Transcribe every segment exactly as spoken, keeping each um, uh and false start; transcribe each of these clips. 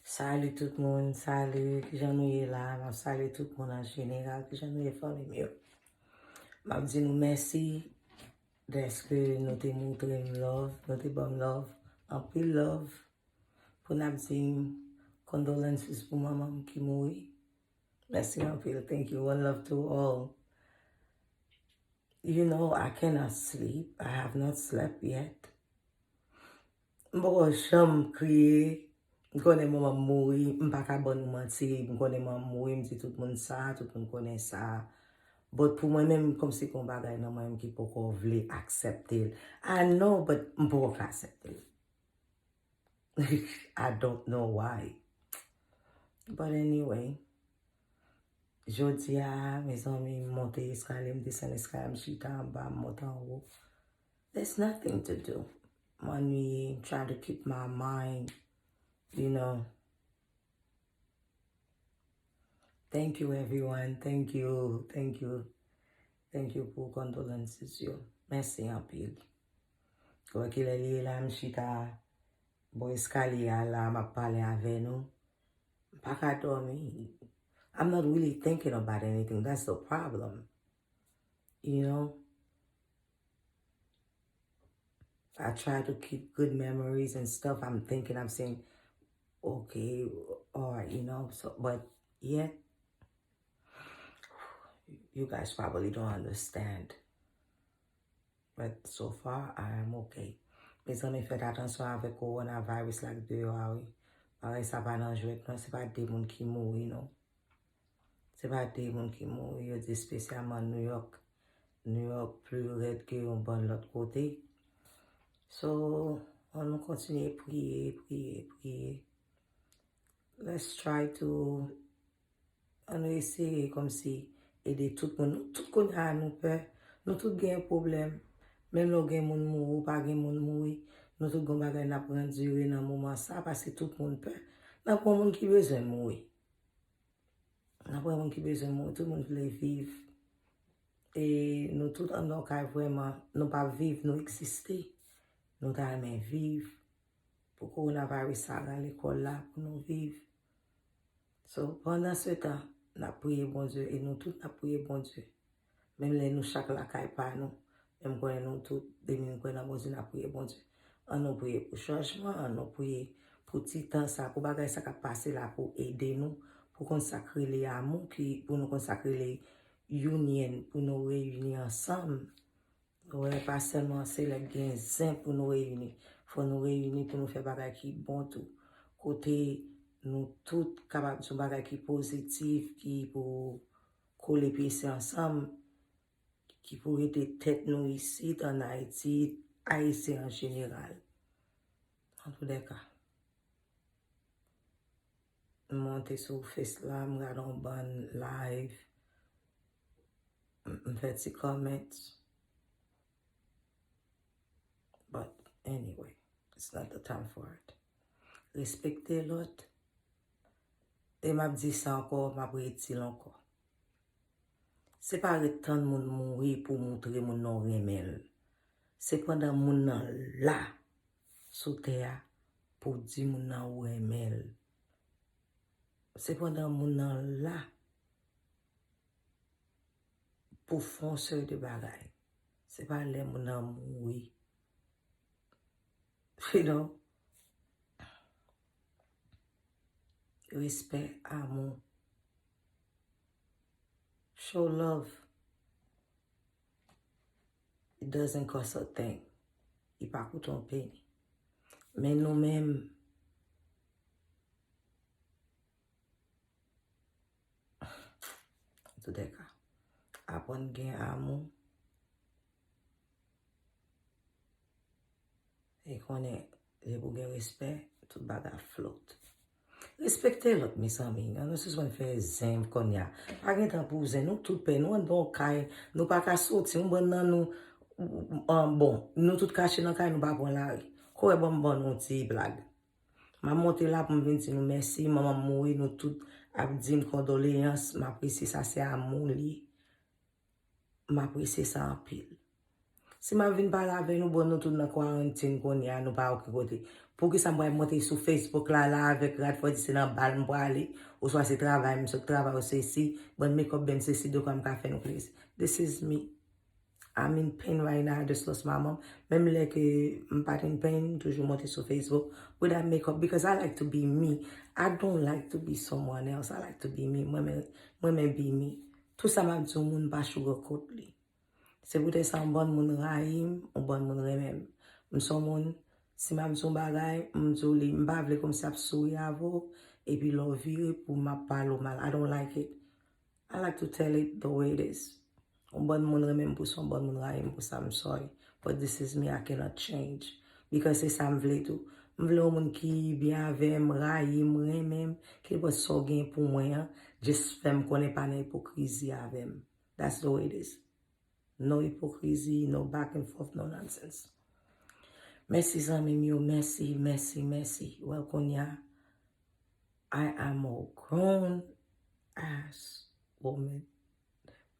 Salut tout moun, salut, kijan nou ye la? M ap salye tout moun an jeneral, kijan nou ye fanmi m yo? M ap di nou mèsi dèske nou te montre m love, nou te ban m love, anpil love, pou n ap di m condolences pou manman m ki mouri. Mèsi anpil, thank you, one love to all. You know, I cannot sleep, I have not slept yet. M poko janm kriye. M konnen manman m mouri, m pa ka ban nou manti. M konnen manman m mouri, m di tout moun sa, tout moun konnen sa. But pou mwen menm, kòmsi gen yon bagay nan mwen menm ki poko vle aksepte l. I know, but m poko ka aksepte l. I don't know why. But anyway, jodi a, mezanmi, m monte eskalye, m desann eskalye, m chita anba, m monte anwo. There's nothing to do. M annuiye, try to keep my mind, you know. Thank you everyone, thank you, thank you, thank you pou condolences yo. Mèsi anpil. Wè kilè li ye la, m chita bò eskalye a la, m ap pale avè nou. M pa ka dòmi. I'm not really thinking about anything. That's the problem. You know? I try to keep good memories and stuff. I'm thinking, I'm saying, okay, all right, you know, so, but yet, you guys probably don't understand. But so far, I am okay. Mezanmi, fèt atansyon avèk kowonavirus la k deyò a, wi. Bagay sa pa nan jwèt, non. Se pa de moun ki mouri, non. Se pa de moun ki mouri, yo di espesyalman New York. New York pli rèd ke yon bann lòt kote. So, ann nou kontinye priye, priye, priye. Let's try to, ann nou eseye kòmsi ede tout moun. Nou tout kounye a nou pè. Nou tout gen pwoblèm. Menm lè w gen moun mouri, ou pa gen moun mouri. Nou tout gen bagay n ap andire nan moman sa, paske tout moun pè. Nan pwen moun ki bezwen mouri. Nan pwen moun ki bezwen mouri, tout moun vle viv. E nou tout anndan kay vrèman, nou pa viv, nou egziste. Nou ta renmen viv. Pou kowonaviris sa rale kò l la, pou nou viv. So, pandan se tan, n ap priye Bondye, e nou tout n ap priye Bondye. Menm lè nou chak lakay pa nou, men m konnen nou tout, depi nou kwè nan Bondye, n ap priye Bondye. Ann nou priye pou chanjman, ann nou priye pou ti tan sa, pou bagay sa k ap pase la, pou ede nou, pou konn sa k rele amou, ki, pou nou konn sa k rele union, pou nou reyini ansanm. Wè, pa sèlman se lè gen zen pou nou reyini. Fò nou reyini pou nou fè bagay ki bon tou. Kote nou tout kapab di yon bagay ki pozitif, ki pou kole pyese ansanm, ki pou rete tèt nou isit ann Ayiti, Ayisyen an jeneral. Antoulèka, m monte sou Face la, m gade yon bann live, m, m fè ti comment. But anyway, it's not the time for it. Respekte lòt. E m ap di sa ankò, m ap redi l ankò. Se pa ret tann moun mouri pou w montre moun nan w renmen l. Se pandan moun nan la sou tè a pou w di moun nan ou renmen l. Se pandan moun nan la pou w fè yon seri de bagay. Se pa lè moun nan mouri. You know? Respè, amou. Show love. It doesn't cost a thing. Li pa koute yon peni. Men nou menm, antoulèka, aprann gen amou. E konnen, depi w gen respè, tout bagay ap float. Respekte lòt, mezanmi. Ann nou sispann fè zen kounye a. Pa gen tan pou zen. Nou tout pè. Nou anndan yon kay. Nou pa ka soti. Yon bann nan nou, an, bon, nou tout kache nan kay, nou pa pran lari. Kouwè ban m ban nou yon ti blag. M ap monte la pou m vin di nou mèsi. Manman m mouri, nou tout ap di m kondoleyans. M apresye sa, se amou li. M apresye sa anpil. Si m ap vin pale avè nou, bon, nou tout nan kwarantin kounye a, nou pa okenn kote. Poukisa m pral monte sou Facebook la, la avèk rad, fò di se nan bal m prale, oswa se travay, m sot travay, ou sesi, bann makeup, bann sesi, de kwa m ka fè nou plezi. This is me. I'm in pain right now, I just lost my mom. Menm lè ke m pa t in pain, m toujou monte sou Facebook without makeup because I like to be me. I don't like to be someone else. I like to be me. Mwen men, mwen men be me. Tout sa m ap di yon moun pa sugarcoat li. Se poutèt sa yon bann moun rayi m, yon bann moun renmen m. M se yon moun, si m ap di yon bagay, m di w li, m pa vle kòmsi ap souri avè w, epi lè w vire pou m ap pale w mal. I don't like it. I like to tell it the way it is. Yon bann moun renmen m pou sa, yon bann moun rayi m pou sa, I'm sorry. But this is me, I cannot change. Because se sa m vle tou. M vle yon moun ki byen avè m, rayi m, renmen m, ki pran sa w gen pou mwen an, just fè m konnen pa nan ipokrizi avè m. That's the way it is. No ipokrizi, no back and forth, no nonsense. Mèsi zanmi m yo, mèsi, mèsi, mèsi. Well, kounye a, I am a grown ass woman.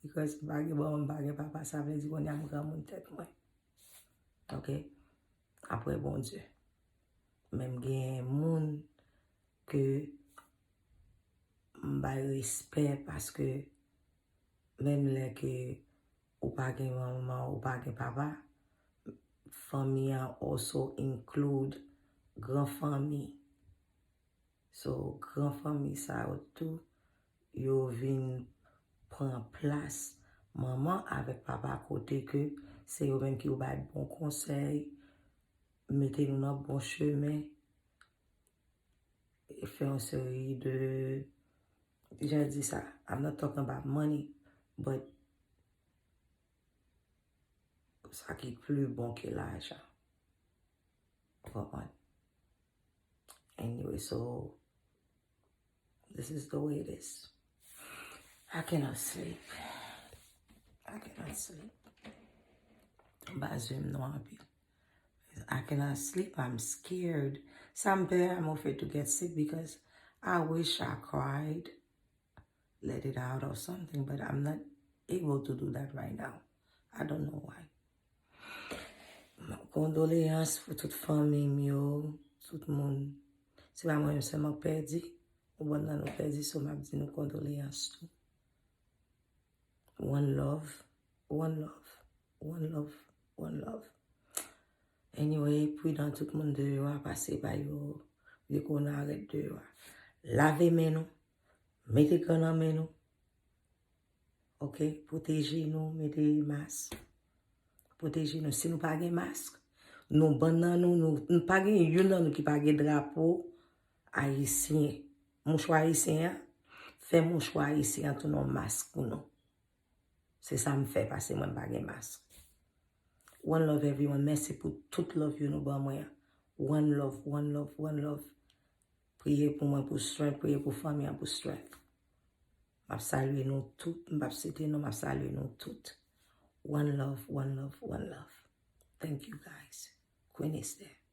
Because m pa gen manman, m pa gen papa, sa vle di kounye a m granmoun tèt mwen. Ok? Apre Bondye. Men m gen moun ke m bay respè paske menm lè ke ou pa gen manman, ou pa gen papa, fanmi an also include gran fanmi. So, gran fanmi sa yo tou, yo vin pran plas manman avèk papa kote ke se yo menm ki yo bay bon konsèy, mete nou nan bon chemen, e fè yon seri de, jan di sa, I'm not talking about money, but sa ki pli bon ke lajan. Ou konprann? Anyway, so, this is the way it is. I cannot sleep. I cannot sleep. Baz m non anpil. I cannot sleep. I'm scared. Sa m pè, I'm afraid to get sick because I wish I cried, let it out or something, but I'm not able to do that right now. I don't know why. Kondoleyans pou tout fanmi m yo, tout moun. Se pa mwen menm sèlman k pèdi, yon bann nan nou pèdi, so m ap di nou kondoleyans tou. One love, one love, one love, one love. Anyway, pridan tout moun deyò a, pase ba yo, vye kowona a rèd deyò a. Lave men nou, mete gàn nan men nou. Ok, pwoteje nou, mete mas. Pwoteje nou. Si nou pa gen mas, nou bann nan nou, nou, nou pa gen youn nan nou ki pa gen drapo ayisyen. Mouchwa ayisyen an, fè mouchwa ayisyen an tounen yon mas pou nou. Se sa m fè, paske mwen m pa gen mas. One love everyone. Mèsi pou tout love yo nou ban mwen an. One love, one love, one love. Priye pou mwen pou strength, priye pou fanmi an pou strength. M ap salye nou tout, m p ap site non, m ap salye nou tout. One love, one love, one love. Thank you guys. Queen Esther.